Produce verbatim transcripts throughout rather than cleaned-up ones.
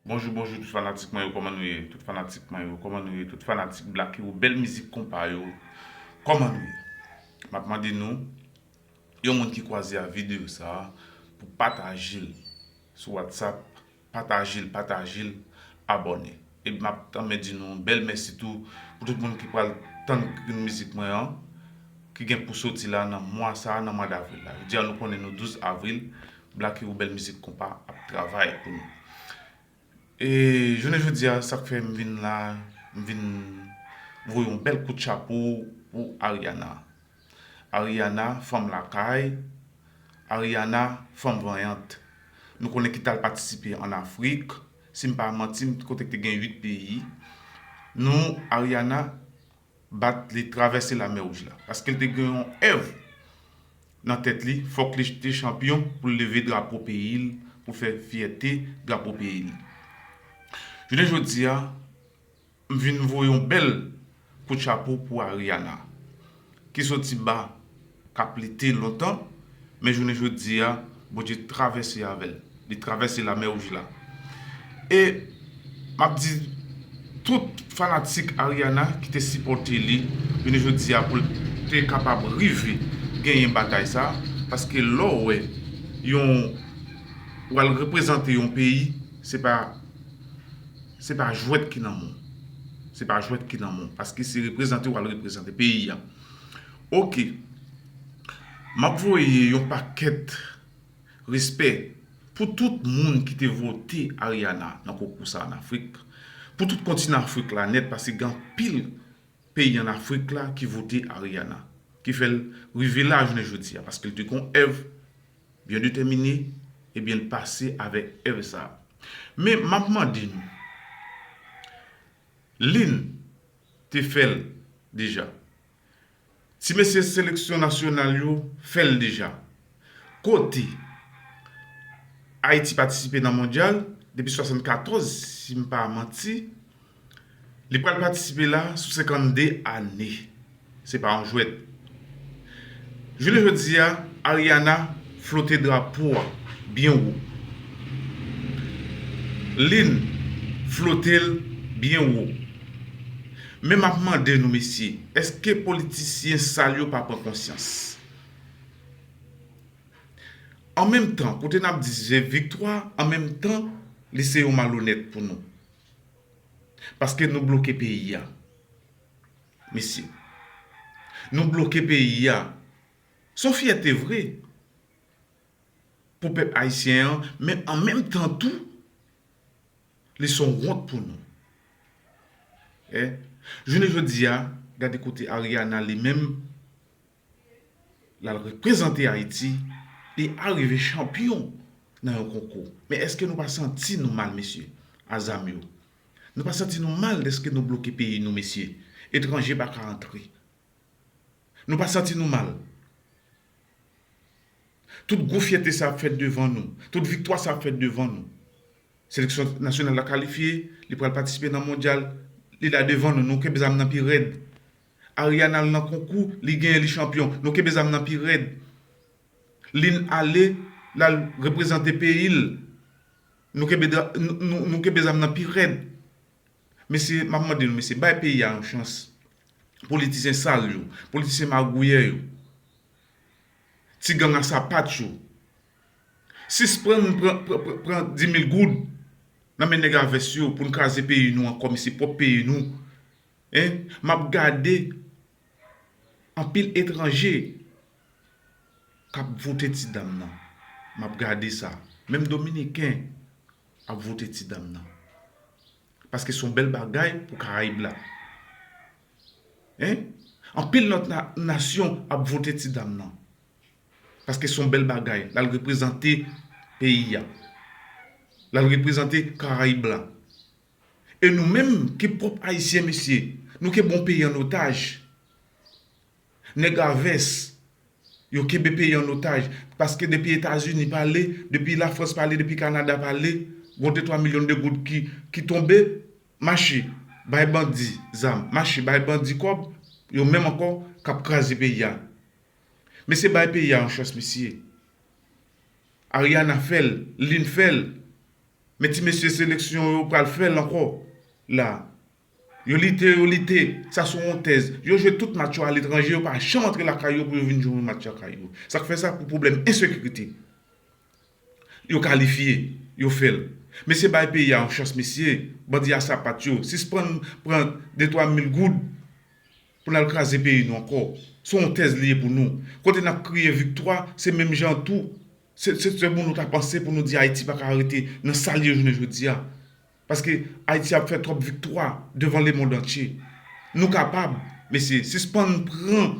Bonjou, bonjou tout fanatik mwen yo, kòman nou ye? Tout fanatik mwen yo, kòman nou ye? Tout fanatik Black Hero, bèl mizik konpa yo, kòman nou ye? M ap mande nou, yon moun ki kwaze a videyo sa a, pou pataje l sou WhatsApp, pataje l, pataje l, abòne. E m ap tanmen di nou bèl mèsi tou pou tout moun ki pral tann grenn mizik mwen an, ki gen pou soti la nan mwa sa a, nan mwa davril la. Jodi a nou konnen nou douz avril, Black Hero bèl mizik konpa ap travay pou nou. E jounen jodi a, sa k fè m vin la, m vin voye yon bèl kout chapo pou Ariana. Ariana, fanm lakay, Ariana, fanm vanyant. Nou konnen ki t al patisipe ann Afrik, si m pa manti, m kote k te gen uit peyi. Nou, Ariana, bat li travèse Lamè Wouj la. Paske l te gen yon èv nan tèt li, fòk li te chanpyon pou l leve drapo peyi l, pou fè fyète drapo peyi l. Jounen jodi a, m vin voye yon bèl kout chapo pou Ariana, ki soti ba, k ap lite lontan, men jounen jodi a, Bondye travèse avè l. Li travèse Lamè Wouj la. E m ap di tout fanatik Ariana ki te sipòte li, jounen jodi a pou l te kapab rive genyen batay sa, paske lè w wè yon, w al reprezante yon peyi, se pa, se pa jwèt ki nan men w. Se pa jwèt ki nan men w, paske se reprezante w al reprezante peyi a. Oke. M ap voye yon pakèt respè pou tout moun ki te vote Ariana nan konkou sa ann Afrik. Pou tout kontinan Afrik la nèt, paske gen anpil peyi ann Afrik la ki vote Ariana, ki fè l rive la jounen jodi a, paske l te gen yon èv byen detèmine, ebyen l pase avèk èv sa. Men m ap mande nou, Lin te fè l deja. Ti mesye seleksyon nasyonal yo fè l deja. Kote Ayiti patisipe nan mondyal depi swasannkatòz, si m pa manti, li pral patisipe la sou senkannde ane. Se pa yon jwèt. Jounen jodi a, Ariana flote drapo a byen wo. Lin flote l byen wo. Men m ap mande nou, mesye, èske politisyen sal yo pa pran konsyans? An menm tan, kote n ap di se viktwa, an menm tan, li se yon malonèt pou nou. Paske nou bloke peyi a. Mesye, nou bloke peyi a. Se yon fyète vre pou pèp ayisyen an, men an menm tan tou, li se yon wont pou nou. E, jounen jodi a, gade kote Ariana li menm, l al reprezante Ayiti, li arive chanpyon nan yon konkou. Men èske nou pa santi nou mal, mesye, a zam yo? Nou pa santi nou mal dèske nou bloke peyi nou, mesye? Etranje pa ka antre. Nou pa santi nou mal? Tout gwo fyète sa ap fèt devan nou. Tout viktwa sa ap fèt devan nou. Seleksyon nasyonal la kalifye, li pral patisipe nan mondyal, li la devan nou, nou kenbe zam nan pi rèd. Ariana al nan konkou, li genyen, li chanpyon, nou kenbe zam nan pi rèd. Lin ale, l al reprezante peyi l, nou kenbe, dra- nou, nou, nou kenbe zam nan pi rèd. Mesye, m ap mande nou, mesye, bay peyi a yon chans. Politisyen sal yo, politisyen magouyè yo, ti gang a sapat yo, sispann pran, pran, pran, pran dis mil goud nan men nèg a vès yo pou n kraze peyi nou ankò, mesye, pwòp peyi nou. En, m ap gade anpil etranje k ap vote ti dam nan. M ap gade sa. Menm Dominiken ap vote ti dam nan. Paske se yon bèl bagay pou Karayib la. En? Anpil lòt na- nasyon ap vote ti dam nan. Paske se yon bèl bagay. L al reprezante peyi a. L al reprezante Karayib la. E nou menm, ki pwòp Ayisyen, mesye, nou kenbe yon peyi an otaj. Nèg a vès, yo kenbe peyi an otaj. Paske depi Etazini pale, depi Lafrans pale, depi Kanada pale, gon de twa milyon de goud ki, ki tonbe, mache, bay bandi zam, mache, bay bandi kòb, yo menm ankò k ap kraze peyi a. Mesye, bay peyi a yon chans, mesye. Ariana fè l, Lin fè l. Men ti mesye seleksyon yo pral fè l ankò la. Yo lite, yo lite. Sa se yon tèz. Yo jwe tout match yo aletranje, yo pa janm antre lakay yo pou yo vin jwe yon match lakay yo. Sa k fè sa pou pwoblèm ensekirite. Yo kalifye, yo fè l. Mesye, bay peyi a yon chans, mesye. Bandi a sapat yo. Sispann pran de twa mil goud pou n al kraze peyi nou ankò. Se yon tèz li ye pou nou. Kote n ap kriye viktwa, se menm jan tou. Se, se, se pou nou ta panse pou nou di Ayiti pa ka rete nan sa l ye jounen jodi a. Paske Ayiti ap fè twòp viktwa devan lemonn antye. Nou kapab, mesye, sispann pran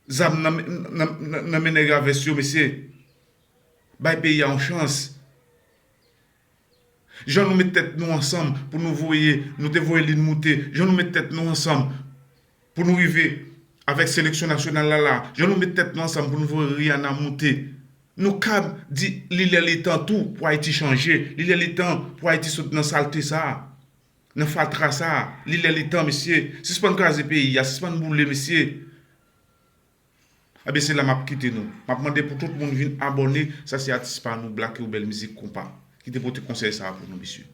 zam nan, nan, nan, nan men nèg a vès yo, mesye. Bay peyi a yon chans. Jan nou met tèt nou ansanm pou nou voye, nou te voye Lin moute. Jan nou met tèt nou ansanm pou nou rive avèk seleksyon nasyonal la la. Jan nou met tèt nou ansanm pou nou voye Rihanna moute. Nou kab di li lè li tan tou pou Ayiti chanje. Li lè li tan pou Ayiti sot nan salte sa a. Nan fatra sa a. Li lè li tan, mesye. Sispann kraze peyi a, sispann boule, mesye. Ebyen, se la m ap kite nou. M ap mande pou tout moun vin abòne. Sa se atis pa nou, Black Yo Bèl Mizik Konpa, ki te pote konsèy sa a pou nou, mesye.